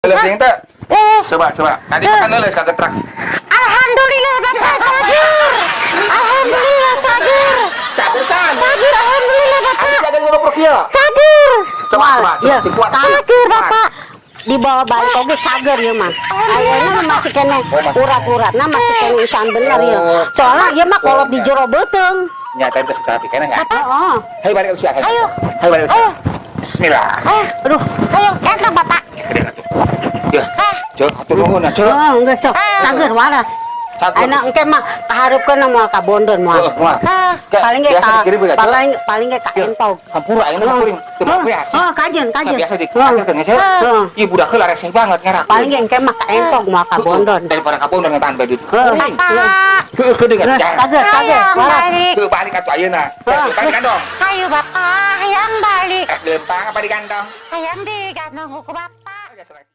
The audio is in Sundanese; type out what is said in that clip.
Leuleus teh. Eh, Coba, coba. Tadi kan leuleus kagetrak. Alhamdulillah, Bapak, cager. Alhamdulillah cager. Cager kan? Cager, alhamdulillah, Bapak. Habis jaga ngobrol kieu. Cager. Coba, coba, coba. Ya. Sing kuat. Cager, Bapak. Dibawa balik oge cager ya mah. Ayeuna mah masih keneh Oh, masih. Urat-uratna masih keneh can bener ya. Oh. Soalnya ieu mah kolot di jero beuteung. Nyatain ke terapi keneh ya. Heeh. Hayu balik usia. Ayo. Hayu balik usia. Ayo. Bismillah. Ayo. Aduh. Ayo, ganteng, Bapak. Gede atuh. Ya. Cek, atur nuhun ya, cek. Oh, geus sok. Cager waras. Cager. Ayeuna engke mah kahareupkeun moal ka Bondon moal. Heeh, moal. Ah, Paling ge biasa ka dikirim ya, Cek? Paling paling ge ka entog. Hampura ayeuna mah kuring teu mah biasa. Oh, kajen, kajen. Biasa di Heeh. kajen ya, Cek. Heeh. Ieu budak heula reseh banget ngerak. Paling ge engke mah ka entog moal ka Bondon. Daripada ka Bondon ngetahan baju. Heeh. Bapak. Heueuh, kedeung Geus, atuh. cager, cager, Hayang waras. balik. Heueuh, balik atuh ayeuna. Heeh. Balik gandong. Ayo, Bapak, hayang balik. Rek dilempang apa digandong? Hayang digandong ku Bapak.